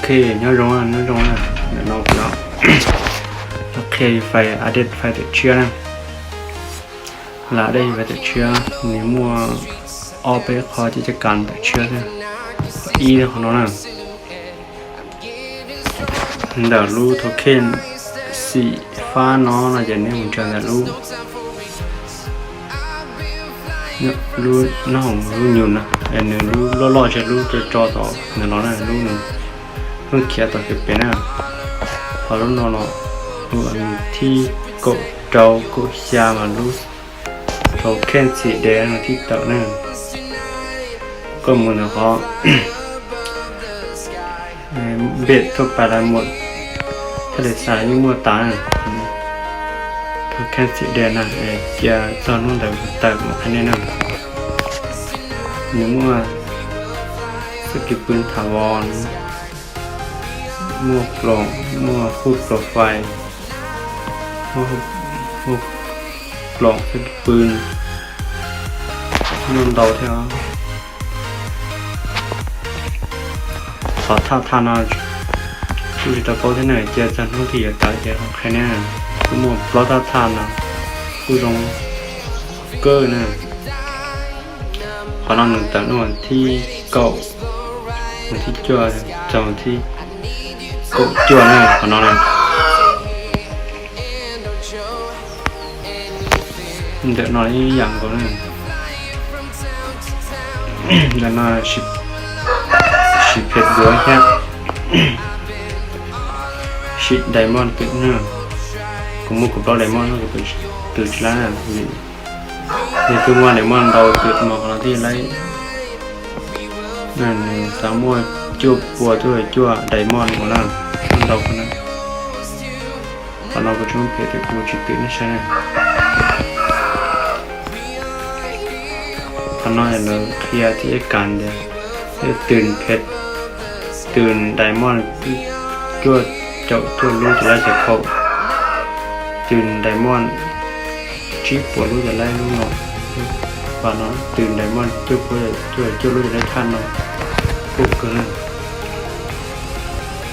Ok, nyob zoo, nyob zoo na. Ntawm no kuv yuav qhia fais, update fais tawm tshiab na. Lam update fais tawm tshiab, nws muaj ob peb qho cov caj kas tawm tshiab thiab. Ib qhov no na, ntawm lub token xim fab no no ces nws mus tsaws ntawm lub, lub nyob hoom lub nyuj na, es nws lub loj loj ces lub tso tso tom ntawm no na, lub nws pheej khiav tom kev pem na. Ho lub no los thib kaum rau kaum xya mas lub token xim dev no thiaj tawm na. Koj mus ntawm qhov npem tuaj pas las mus, thiaj li xav yeej muaj tas na. Token xim dev na, cia txog hnub ntawd tawm mus qhia nej na. Nws muaj xab kis pw thav vos, muaj ploom, muaj fuj profile, muaj ploom xab kis pw, muaj ntau thiab. Qhov thaj thaj no kuj tsis tau paub thiab na, cia txog hnub twg yuav tawm ces qhia nej. Kuj muaj plaub thaj thaj no kuj zoo kawg na. Qhov no nws tawm hnub thib kaum, thib cuaj, txog thib kaum cuaj na qhov no na. Ntawm no ib yam nkaus na. Ntawm no siv phem duav thiab, siv diamond twm na. Kuv muaj kaum plaub diamond no kuv twm tsis laib na. Yog twb muaj diamond ntau twm mas qhov no thiaj laib. Nws xav muaj cuaj pua cuaj cuaj diamond mus na, ntau na. Qhov no kuv tsis muaj phem ces kuv tsis twm nej saib na. Qhov no lawv qhia thiab kam tias twm phem, twm diamond cuaj caum cuaj lub ces laib tau kaum, twm diamond tsib puas lub ces laib lub no, pas no twm diamond cuaj puas cuaj cuaj lub ces laib thaj no. Kuj kawg na.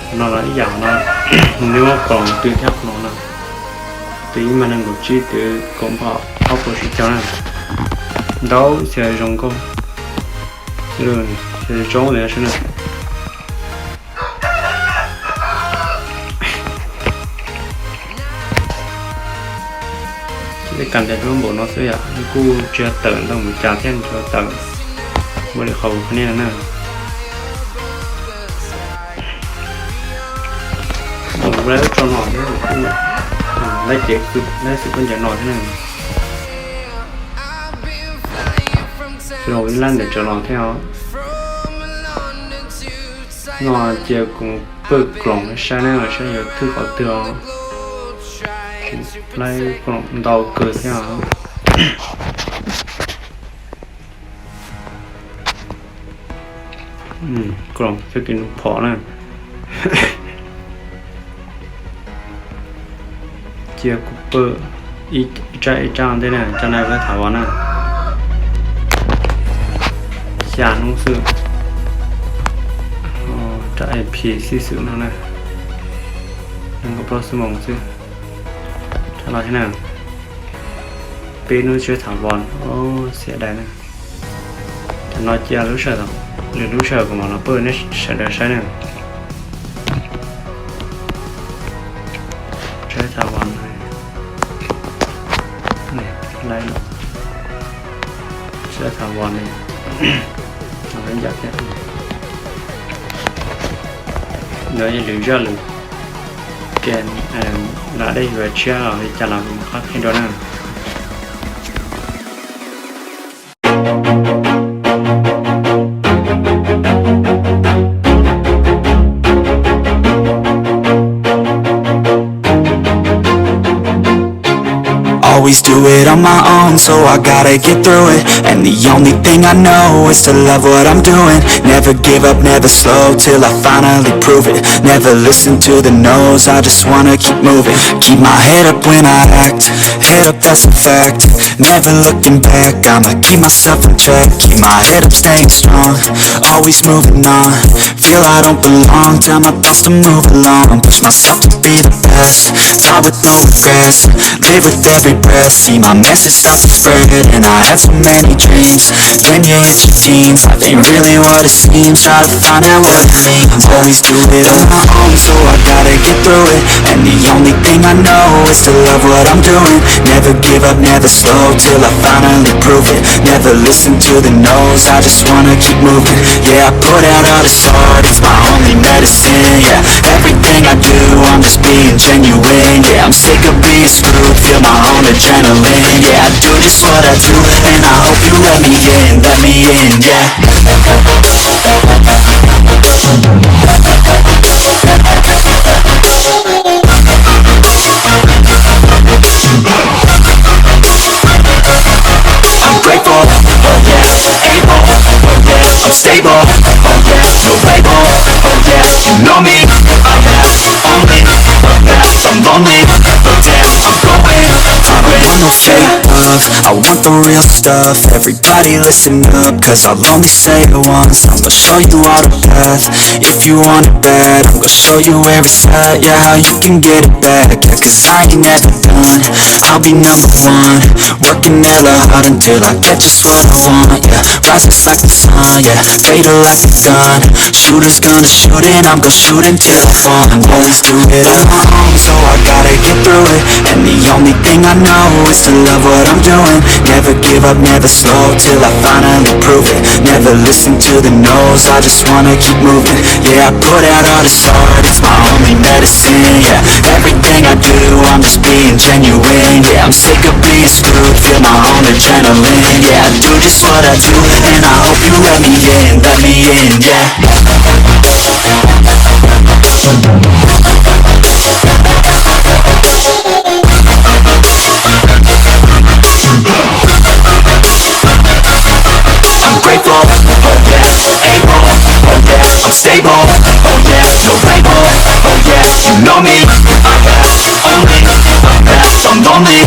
Qhov no los ib yam no, nws muaj kaum twm thiab qhov no na. Twm ib mas nees nkaum tsib, twm kaum npam ob puas tsib caug na. Ntau xyov zoo nkauj, xyov zoo li sab na. Ces kam tias lub npaum no xwb yom, kuj tsis tawm ntau mus cas thiab, tsuas tawm ua li qhov kuv qhia nej na. Kuv laib lub tso no thiab, laib cev, laib xwm koj ncaws no thiab na. Los ib lab ntawm tso no thiab os. No cia kuv pawj kloom saib na, saib yuav thwj qhov twg os. Laib kloom ntau kawg thiab os. Kloom txoj kev nws phom na. Cia kuv pawj ib tsab ib tsab ntej na, tsab no peb thav vos na. Xya hnub xwb. Tsab A P xib xwm no na, nees nkaum plaub xuab moos xwb. Tsab no thiab na, peb hnub tseb thav vos, xiam dais na. Tam no cia lub sij hawm, lwm lub sij hawm kuv mam los pawj nej sawv daws saib na. Tseb thav vos, laib, tseb thav vos ne, no yam thiab. Yog lwm zaj lwm, ces lam dej yuav tshiab los li cas los kuv mam qab qhia dua na. Always do it on my own, so I gotta get through it. And the only thing I know is to love what I'm doing. Never give up, never slow, till I finally prove it. Never listen to the no's, I just wanna keep moving. Keep my head up when I act, head up, that's a fact. Never looking back, I'ma keep myself on track, keep my head up, staying strong, always moving on, feel I don't belong, tell my thoughts to move along, push myself to be the best, die with no regrets, live with every breath, see my message start to spread, and I had so many dreams, dream, yeah, it's your teens, life ain't really what it seems, try to find out what it means, always do it on my own, so I gotta get through it, and the only thing I know is to love what I'm doing, never give up, never slow, till I finally prove it, never listen to the no's, I just wanna keep moving, yeah, I put out all this art, it's my only medicine, yeah, everything I do, I'm just being genuine, yeah, I'm sick of being screwed, feel my own adrenaline, yeah, I do just what I do, and I hope you let me in, let me in, yeah. I'm grateful, oh yeah, able, oh yeah, I'm stable, oh yeah, no label, oh yeah, you know me, I have only the best, I'm lonely, but damn, I'm going through it. I don't want no fake love, I want the real stuff, everybody listen up, cause I'll only say it once, I'ma show you all the path, if you want it bad, I'ma show you every side, yeah, how you can get it back, yeah, cause I ain't never done, I'll be number one, working hella hard until I get just what I want, yeah, rises like the sun, yeah, fatal like a gun, shooters gonna shoot and I'm gonna shoot until I fall, and always do it on my own, so I gotta get through it, and the only thing I know is to love what I'm doing, never give up, never slow, till I finally prove it, never listen to the no's, I just wanna keep moving, yeah, I put out all this art, it's my only medicine, yeah, everything I do, I'm just being genuine, yeah, I'm sick of being screwed, feel my own adrenaline, yeah, I do just what I do, and I hope you let me in, let me in, yeah. I'm grateful, oh yeah, able, oh yeah, I'm stable, oh yeah, no label, oh yeah, you know me, I have only the best, I'm lonely,